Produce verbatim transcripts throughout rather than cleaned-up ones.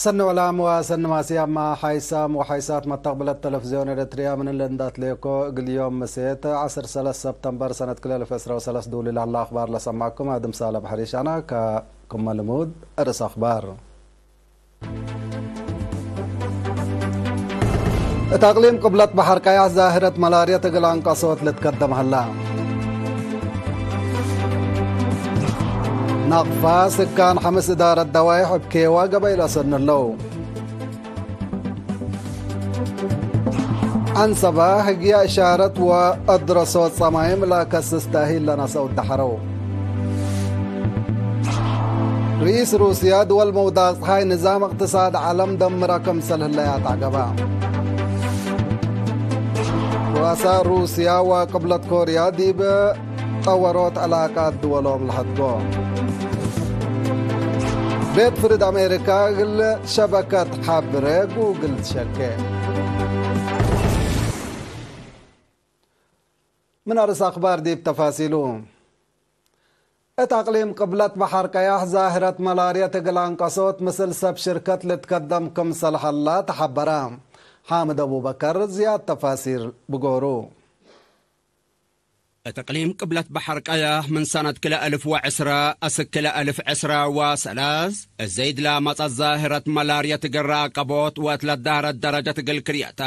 ሰኒ ዕላም ወሰኒ ማስያማ ሓይሳም ወሓይሳት መተቅብለት ተለፍዝዮን ኤረትርያ ምን እለ እንዳትሌኮ እግል ዮም ምሴት ዐስር ሰለስ ሰብተምበር ሰነት ክልኤ አልፍ ዕስራ ወሰለስ ዱሊ ለህላ አኽባር ለሰማዕኩም አድም ሳለ በሐሪሽ አና ከ-፣ ክመ ልሙድ ርእስ አኽባር። እት አቅሊም ቅብለት በሐር ቀያሕ ዛህረት መላርየት እግል አንቀሶት ልትከደም ሀላ። ናቅፋ፣ ስካን ሐምስ እዳረት ደዋይሕ እብ ኬዋ ገበይ ለአሰኑ ህለው። ዐንሰበ፣ ህግያ እሻረት ወአድረሶት ጸማይም ለከስስ ተእሂል ለነሰኡ ደሐረው። ርኢስ ሩስያ፣ ድወል መውዳቅ ጸሓይ ንዛም እቅትሳድ ዐለም ደምረ ክምሰል ህለያ ተዐገበ። ሩአሳ ሩስያ ወቅብለት ኮርያ ዲብ ጠወሮት ዕላቃት ድወሎም ለሀድጎ። ቤት ፍርድ አሜሪካ እግል ሸበከት ሐብሬ ጉግል ትሸኬ። ምን አርስ አክባር ዲብ ተፋሲሉ። እት አቅሊም ቅብለት በሐር ቀያሕ ዛህረት መላርየት እግል አንቀሶት ምስል ሰብ ሽርከት ልትከደም ክምሰል ሀላ ተሐበረ። ሓምድ አቡበከር ዝያድ ተፋሲል ብጎሩ። እት እቅሊም ቅብለት በሐር ቀያሕ ምን ሰነት ክልኤ አልፍ ወዕስራ አስክ ክልኤ አልፍ ዕስራ ወሰላስ እዘይድ ለመጸት ዛህረት መላርየት እግል ራቀቦት ወእት ለዳህረት ደረጀት እግል ክርየተ፣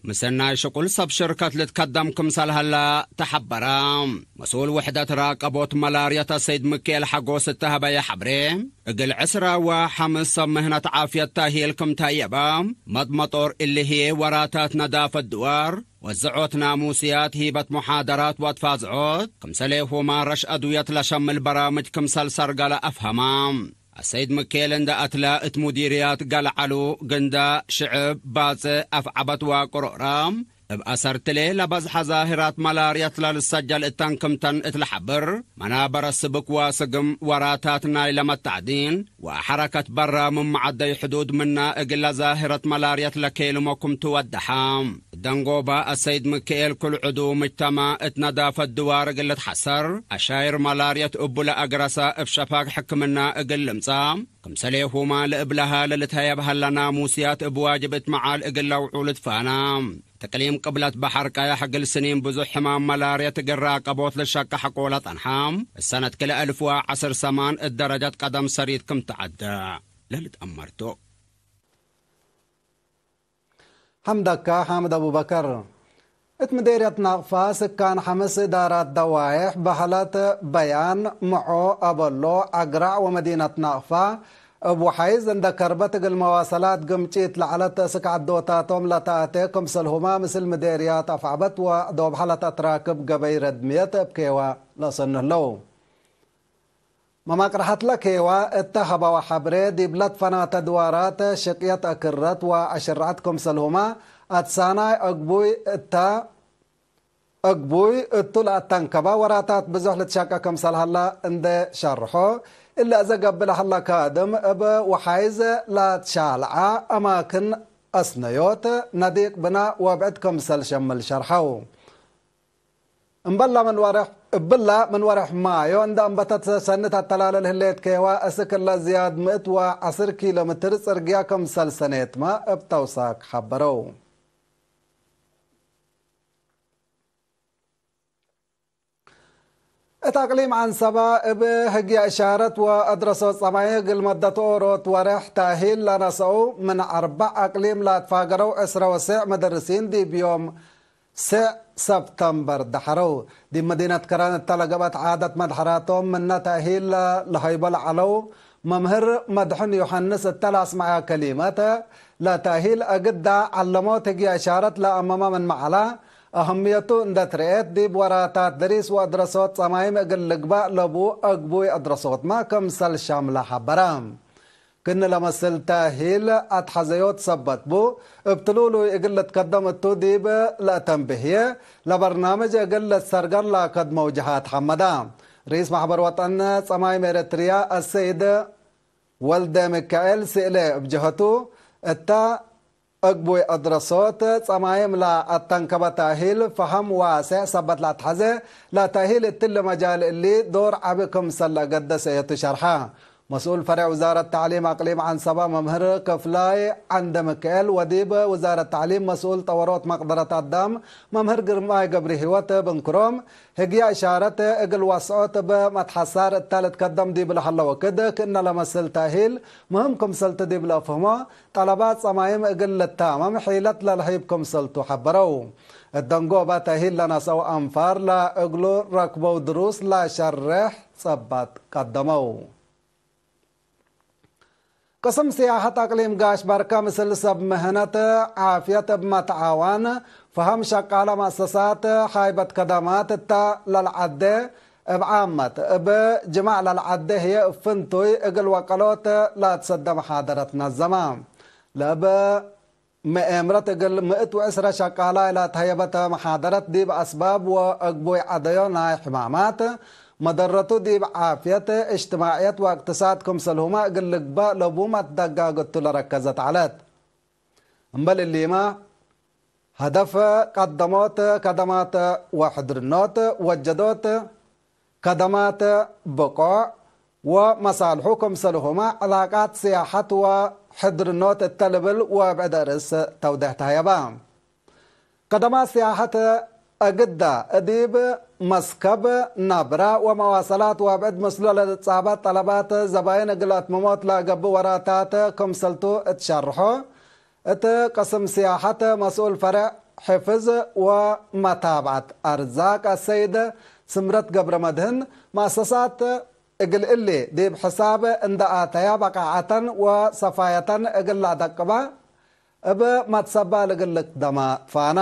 ምስናይ ሽቁል ሰብ ሽርከት ልትከደም ክምሰል ሀላ ተሐበረ። መስኡል ውሕደት ራቀቦት መላርየት አሰይድ ምክኤል ሐጎስ እተ ሀበየ ሐብሬ፣ እግል ዕስራ ወሐምስ ሰብ ምህነት ዓፍየት ተእሂል ክም ተህየበ፣ መጥመጦር እሊ ህዬ ወራታት ነዳፈት ድዋር፣ ወዘዖት ናሙስያት፣ ሂበት ሙሓደራት ወአትፋዝዖት፣ ክምሰሌሁመ ረሽ አድውየት ለሸምል በራምጅ ክምሰል ሰርገለ አፍሀመ። አሰይድ ምክኤል እንደ አትለ እት ሙዲርያት ገልዐሉ፣ ግንደ፣ ሽዕብ፣ ባጽዕ፣ አፍዐበት ወቅሮረ እብ አሰርትሌ ለበዝሐ ዛህራት መላርየት ለልሰጀል እተን ክምተን እት ለሐብር፣ መናበረ ስብክ ወስግም ወራታት ናይለ መታዕዲን ወሐረከት በረ ምን መዐደይ ሕዱድ ምነ እግለ ዛህረት መላርየት ለኬልሞ ክም ትወደሐ። ደንጎባ አሰይድ ምክኤል ክል ዕዱ ምጅተማዕ እት ነዳፈት ድዋር እግል ልትሐሰር፣ አሻይር መላርየት እቡ ለአግረሰ እብ ሸፋግ ሕክምና እግል ልምጸእ፣ ክምሰሌሁመ ለእብለሀ ለልትሀየብ ሀለ ናሙስያት እብ ዋጅብ እት መዓል እግል ለውዑ ልትፋነ። ተቅሊም ቅብለት በሐር ቀያሕ እግል ስኒን ብዙሕ ሕማም መላርየት እግል ራቀቦት ልሸቀ ሐቆ ለጠንሐ፣ እሰነት ክልኤ አልፍ ወዐስር ሰማን እት ደረጀት ቀደም ሰሪት ክም ተዐደ ለልትአመርቶ። ሐምደካ ሓምድ አቡበከር። እት ምዴርየት ናቅፋ ስካን ሐምስ እዳራት ደዋይሕ በህለት በያን፣ ምዖ፣ አበሎ፣ አግራዕ ወመዲነት ናቅፋ እብ ወሓይዝ እንደ ከርበት እግል መዋሰላት ግምጪት ለዐለት እስክ ዐዶታቶም ለተአቴ ክምሰልሁመ ምስል ምዴርያት አፍዐበት ወዶብሐ ለተትራክብ ገበይ ረድምየት እብ ኬዋ ለአሰኑ ህለው። መማቅርሐትለ ኬዋ እተ ሀበወ ሐብሬ፣ ዲብ ለትፈናተ ድዋራት ሽቅየት አክረት ወአሽርዐት ክምሰልሁመ አትሳናይ አግቡይ እተ አግቡይ እቱ ለአተንከበ ወራታት ብዞሕ ልትሸቀ ክምሰል ሀለ እንዴ ሸርሖ፣ እሊ አዘ ገብእ ለሀለ ካድም እብ ወሓይዝ ለትሻልዐ አማክን አስነዮት፣ ነዲቅ ብናእ ወብዕድ ክምሰል ሸምል ሸርሐው። እምበላ ምን ወሬሕ፣ እብላ ምን ወሬሕ ማዮ እንደ አንበተት ሰኒ ተተላለ ለህሌት ኬዋ፣ እስክ እለ ዝያድ ምእት ወዐስር ኪሎ ሜትር ጽርግያ ክምሰል ሰኔትመ እብ ተውሳክ ሐበረው። እት አቅሊም ዐንሰበ እብ ህግየ እሻረት ወአድረሶት ጸማይ እግል መደት ኦሮት ወሬሕ ተእሂል ለነሰኡ ምን አርበዕ አቅሊም ለአትፋገረው ዕስረ ወሴዕ መደርሲን ዲብ ዮም ሴዕ ሰብተምበር ደሐረው። ዲብ መዲነት ከረን እተ ለገብአት ዓደት መድሐራቶም ምነ ተእሂል ለሀይቦ ለዐለው መምህር መድሕን ዮሐንስ እተ ለአስመዐ ከሊመት፣ ለተእሂል አግዳ ዐለሞት ህግየ እሻረት ለአመመ ምንመ ዐለ፣ አህምየቱ እንደ ትርኤት፣ ዲብ ወራታት ደሪስ ወአድረሶት ጸማይም እግል ልግባእ ለቡ አግቡይ አድረሶትመ ክምሰል ሻምለ ሐበረ። ክእነ ለመስል ተእሂል አትሐዘዮት ሰበት ቡ፣ እብ ትሉሉይ እግል ልትከደም እቱ ዲብ ለአተንብህየ፣ ለበርናምጅ እግል ልትሰርገር ለአከድመው ጀሃት ሐመዳ። ርኢስ መሕበር ወጠን ጸማይም ኤረትርያ አሰይድ ወልደ ሚካኤል ስእለ እብ ጀሀቱ፣ እተ አግቡይ አድረሶት ጸማይም ለአተንከበ ተእሂል ፈሀም ዋሴዕ ሰበት ለአትሐዜ፣ ለተእሂል እትሊ መጃል እሊ ዶር ዐቢ ክምሰል ለአገደሰ እቱ ሸርሐ። መስኡል ፈሬዕ ውዛረት ተዕሊም አቅሊም ዐንሰበ መምህር ክፍላይ ዐንደምክኤል ወዲብ ውዛረት ተዕሊም መስኡል ጠወሮት መቅደረት አዳም መምህር ግርማይ ገብረሂወት እብ እንክሮም፣ ህግየ እሻረት እግል ወስዖት እብ መትሐሳር እተ ልትከደም ዲብ ለሀለ ወክድ ክእነ ለመስል ተእሂል ምህም ክምሰልቱ ዲብ ለአፍህሞ፣ ጠለባት ጸማይም እግል ልታመም ሒለት ለልሀይብ ክምሰልቱ ሐበረው። እት ደንጎበ ተእሂል ለነሰአው አንፋር ለእግሉ ረክበው ድሩስ ለሸሬሕ ጸባጥ ቀደመው። ቅስም ስያሐት አቅሊም ጋሽ በርከ ምስል ሰብ ምህነት ዓፍየት እብ መትዓዋን ፈሀም ሸቃለ መአሰሳት ሀይበት ከደማት እተ ለልዐዴ እብ ዓመት፣ እብ ጅማዕ ለልዐዴ ህዬ እብ ፍንቱይ እግል ወቀሎት ለአትሰደ መሓደረት ነዘመ። ለእብ መኤምረት እግል ምእት ወዕስረ ሸቃላይ ለተሀየበተ መሓደረት ዲብ አስባብ ወአግቡይ ዐደዮ ናይ ሕማማት፣ መደረቱ ዲብ ዓፍየት እጅትማዕየት ወእቅትሳድ ክምሰልሁመ እግል ልግበእ ለቡ መትደጋግ እቱ ለረከዘት ዐለት። እምበል እሊመ፣ ሀደፍ ቀደሞት ከደማት ወሕድርኖት ወጀዶት ከደማት ብቆዕ ወመሳልሑ ክምሰልሁመ ዕላቃት ስያሐት ወሕድርኖት እተ ልብል ወብዕድ አርእስ ተውዴሕ ተሀየበ። ከደማት ስያሐት እግዳ እዲብ መስከብ፣ ነብረ ወመዋሰላት ወብዕድ ምስሉ ለልትጻበጥ ጠለባት ዘባይን እግል አትምሞት ለገብእ ወራታት ክምሰልቱ እት ሸርሖ፣ እት ቅስም ስያሐት መስኡል ፈሬዕ ሕፍዝ ወመታብዐት አርዛቅ አሰይድ ስምረት ገብረመድህን፣ መአሰሳት እግል እሊ ዲብ ሕሳብ እንደ አተያ በቃዐተን ወሰፋየተን እግል ለአደቅባ እብ መትሰባል እግል ልክደማ ፋና።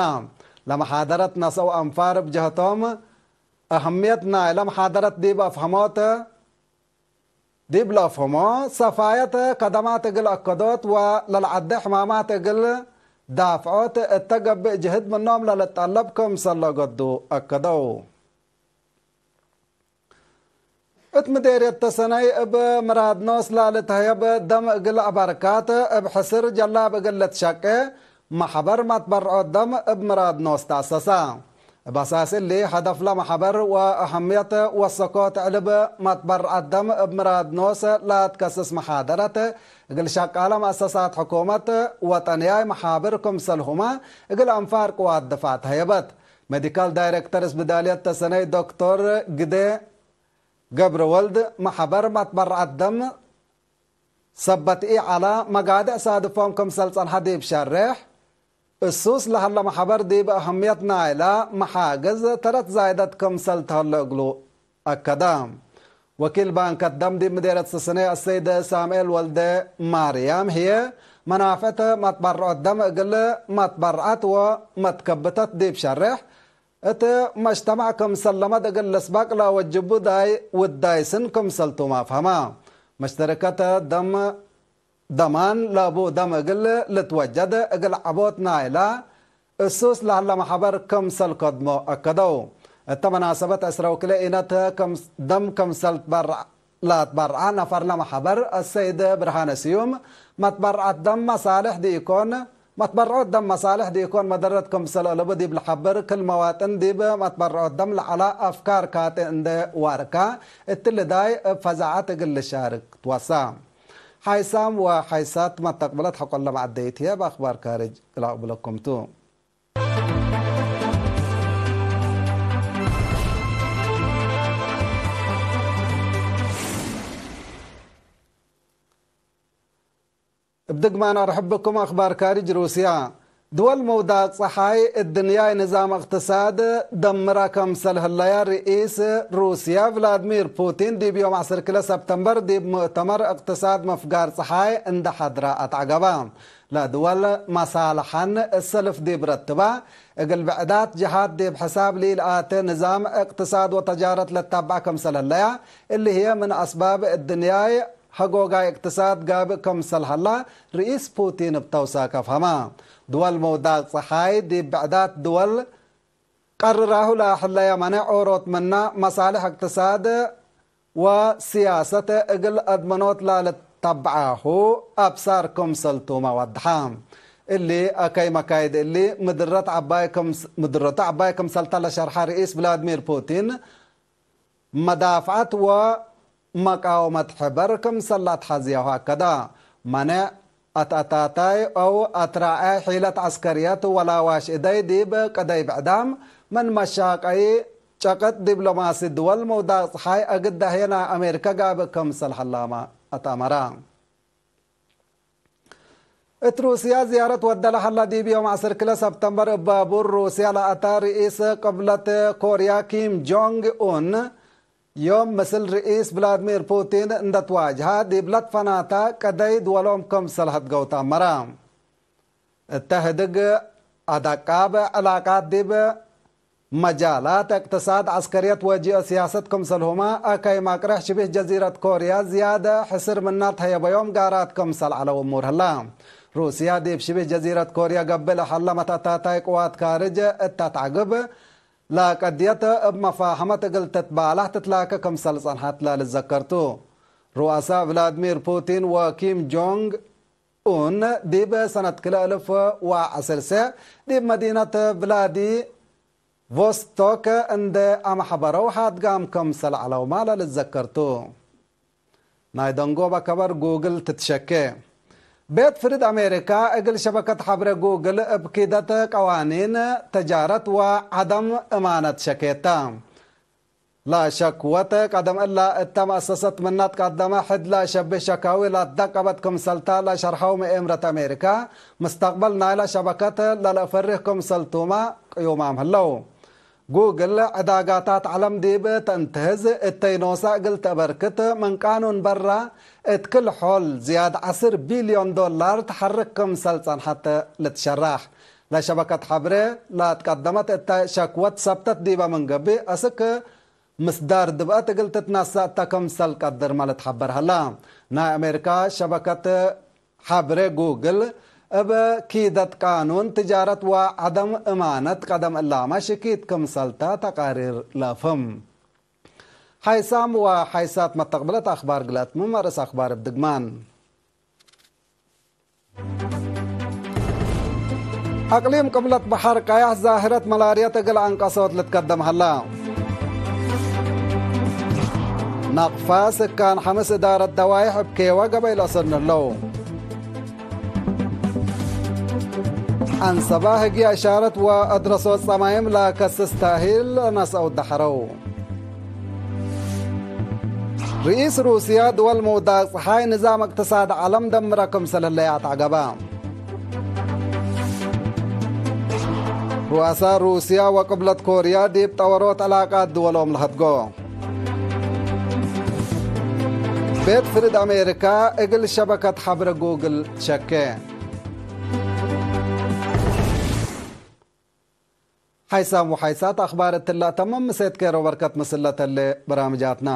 ለመሓደረት ነሰው አንፋር እብ ጀህቶም፣ አህምየት ናይለ መሓደረት ዲብ አፍሀሞት፣ ዲብ ለአፍህሞ፣ ሰፋየት ከደማት እግል አከዶት ወለልዐዴ ሕማማት እግል ዳፍዖት እተ ገብእ ጅህድ ምኖም ለልጠለብ ክምሰል ለገዱ አከደው። እት ምዴርየት ተሰነይ እብ ምራድኖስ ለልትሀየብ ደም እግል አበርካት፣ እብ ሕስር ጀላብ እግል ልትሸቄ መሕበር መትበርዖት ደም እብ ምራድኖስ ተአሰሰ። እብ አሳስ እሊ፣ ሀደፍለ መሕበር ወአሀምየት ወሰኮት ዕልብ መትበርዐት ደም እብ ምራድኖስ ለትከስስ መሓደረት፣ እግል ሸቃለ መአሰሳት ሕኩመት ወጠንያይ መሓብር ክምሰልሁመ እግል አንፋር ቅዋት ድፋዕ ተህየበት። ሜዲካል ዳይሬክተር እስብዳልየት ተሰነይ ዶክቶር ግዴ ገብረወልድ፣ መሕበር መትበርዐት ደም ሰበት ኢዐለ መጋድዕ ሳድፎም ክምሰል ጸንሐ ዲብ ሸሬሕ፣ እሱስ ለሀለ መሕበር ዲብ አህምየት ናይለ መሓግዝ ተረት ዛይደት ክምሰል ተህሎ እግሉ አከደ። ወኪል ባንከት ደም ዲብ ምዴረት ስስኔ አሰይድ ሳምኤል ወልደ ማርያም ህዬ፣ መናፍዕት መትበርዖት ደም እግል መትበርዐት ወመትከብተት ዲብ ሸሬሕ፣ እት መጅተማዕ ክምሰል ለመድ እግል ልስበቅ ለወጅቡ ዳይ ውዳይ ስን ክምሰልቱም አፍሀማ። መሽተረከት ደም ደማን ለቡ ደም እግል ልትወጀድ እግል ዐቦት ናይለ እሱስ ለሀለ መሕበር ክምሰል ከድሞ አከደው። እተ መናሰበት ዕስረ ወክልኤ ኢነት ደም ክምሰል ትበርዕ ለአትበርዐ ነፈር ለመሕበር አሰይድ ብርሃነ ስዩም፣ መትበርዐት ደም መሳልሕ ዲኢኮን፣ መትበርዖት ደም መሳልሕ ዲኢኮን መደረት ክምሰል አለቡ ዲብ ለሐብር፣ ክል መዋጥን ዲብ መትበርዖት ደም ለዐለ አፍካር ካጤ እንዴ ዋርካ፣ እትሊ ዳይ እብ ፈዛዐት እግል ልሻርክ ትወሳ። ሓይሳም ወሓይሳት መተቅብለት ሐቆለ መዐደይት ህዬ፣ እብ አክባር ካርጅ ለአቅብለኩም ቱ። እብ ድግማን አርሕብ ብኩም። አክባር ካርጅ ሩስያ። ድወል ምውዳቅ ጸሓይ እድንያይ ንዛም እቅትሳድ ደምረ ከምሰል ህለየ ርኢስ ሩስያ ቭላድሚር ፑቲን ዲብ ዮም ዐስር ክልኤ ሰብተምበር ዲብ ሙእተመር እቅትሳድ ምፍጋር ጸሓይ እንደ ሐድረ አትዐገበ። ለድወል መሳልሐን እሰልፍ ዲብ ረትባ፣ እግል ብዕዳት ጀሃት ዲብ ሕሳብ ሊልአቴ ንዛም እቅትሳድ ወተጃረት ለተብዐ ክምሰል ህለያ፣ እሊ ህዬ ምን አስባብ እድንያይ ሀጎጋይ እቅትሳድ ጋብእ ክምሰል ሀላ ርኢስ ፑቲን እብ ተውሳክ አፍሀማ። ድወል ምውዳቅ ጸሓይ ዲብ ብዕዳት ድወል ቀርራሁ ለአሕለየ መኔዕ ኦሮት ምነ መሳልሕ እቅትሳድ ወስያሰት እግል አድመኖት ለልተብዓሁ አብሳር ክምሰልቱመ ወድሐ። እሊ አከይ መካይድ እሊ ምድረት ዐባይ ክምስ-፣ ምድረቱ ዐባይ ክምሰልተ ለሸርሐ ርኢስ ቭላድሚር ፑቲን፣ መዳፍዐት ወ መቃወመት ሕበር ክምሰል ለአትሐዝያሁ አከደ። መኔዕ አትአታታይ አው አትራዐ ሒለት ዐስከርየት ወላዋሽ እደይ ዲብ ቀደይ ብዕዳም ምን መሻቀይ ጨቀጥ ዲብሎማሲ ድወል መውዳቅ ጸሓይ አግድ ዳህየ ናይ አሜሪከ ጋብእ ክምሰል ሀላመ አትአመረ። እት ሩስያ ዝያረት ወደ ለሀላ ዲብ ዮም ዐስር ክለ ሰብተምበር እብ ባቡር ሩስያ ለአታ ርኢስ ቅብለት ኮርያ ኪም ጆንግ ኡን፣ ዮም ምስል ርኢስ ቭላድሚር ፑቲን እንደ ትዋጅሀ፣ ዲብ ለትፈናተ ቀደይ ድወሎም ክምሰል ሀድገው ተአመረ። እተ ህድግ አደቃብ ዕላቃት ዲብ መጃላት እቅትሳድ፣ ዐስከርየት ወጂኦ ሲያሰት ክምሰልሁመ፣ አከይ መቅርሕ ሽቢህ ጀዚረት ኮርያ ዝያደ ሕስር ምናት ሀየበዮም ጋራት ክምሰል ዐለው እሙር ህለ። ሩስያ ዲብ ሽቢህ ጀዚረት ኮርያ ገብእ ለሀለ መተአታታይ ቅዋት ካርጅ እተ ተዕግብ፣ ለቀድየት እብ መፋሀመት እግል ትትባላህ ትትላከ ክምሰል ጸንሐት ለልዘከርቱ። ሩአሳ ቭላድሚር ፑቲን ወኪም ጆንግ ኡን ዲብ ሰነት ክልኤ እልፍ ወዐስር ዲብ መዲነት ቭላዲቮስቶክ እንዴ አመሐበረው ሀድጋም ክምሰል ዐለውመ ለልዘከር ቱ። ናይ ደንጎበ ከበር ጉግል ትትሸኬ። ቤት ፍርድ አሜሪካ እግል ሸበከት ሐብሬ ጉግል እብ ኪደት ቀዋኒን ተጃረት ወዐደም እማነት ሸኬተ። ለሸክወት ቀደም እላ እተ መአሰሰት ምነ ትቀደመ ሕድ ለሸብህ ሸካዊ ለአትደቀበት ክምሰልተ ለሸርሐው መኤምረት አሜሪካ፣ ምስተቅበል ናይለ ሸበከት ለልአፈርህ ክምሰልቱመ ቅዩማም ህለው። ጉግል ዕዳጋታት ዐለም ዲብ ተእንትህዝ እተይ ኖሰ እግል ተአበርክት ምን ቃኑን በራ እት ክል ሖል ዝያድ ዐስር ቢልዮን ዶላር ተሐርክ ክምሰል ጸንሐት ልትሸራሕ። ለሸበከት ሐብሬ ለትቀደመት እተ ሸክወት ሰብተት ዲበ ምን ገብእ፣ አስክ ምስዳር ድብአት እግል ትትነሰእ እተ ክምሰል ቀድርመ ልትሐበር ሀላ። ናይ አሜሪካ ሸበከት ሐብሬ ጉግል፣ እብ ኪደት ቃኑን ትጃረት ወዐደም እማነት ቀደም እላመ ሽኪት ክምሰልተ ተቃሪር ለአፍህም። ሓይሳም ወሓይሳት መተቅብለት አክባር ግለት ምን መርእስ አክባር እብ ድግማን። አቅሊም ቅብለት በሐር ቀያሕ ዛህረት መላርየት እግል አንቀሶት ልትቀደም ሀላ። ናቅፋ ስካን ሐምስ እዳረት ደዋይሕ እብ ኬወ ገበይ ለአሰኑ ህለው። ዐንሰባ ህግየ እሻረት ወአድረሶት ጸማይም ለከስስ ታሂል ነስአው ደሐረው። ርኢስ ሩስያ ድወል ምውዳቅ ጸሓይ ንዛም እቅትሳድ ዐለም ደምረ ክምሰል ህለየ አትዐገበ። ሩአሳ ሩስያ ወቅብለት ኮርያ ዲብ ጠወሮት ዕላቃት ድወሎም ለሀድጎ። ቤት ፍርድ አሜሪካ እግል ሸበከት ሐብረ ጉግል ሸኬ። ሓይሳም ወሓይሳት አኽባር እትለ አተምም ምሴት ኬሮ በርከት ምስል ለተሌ በራምጃትና።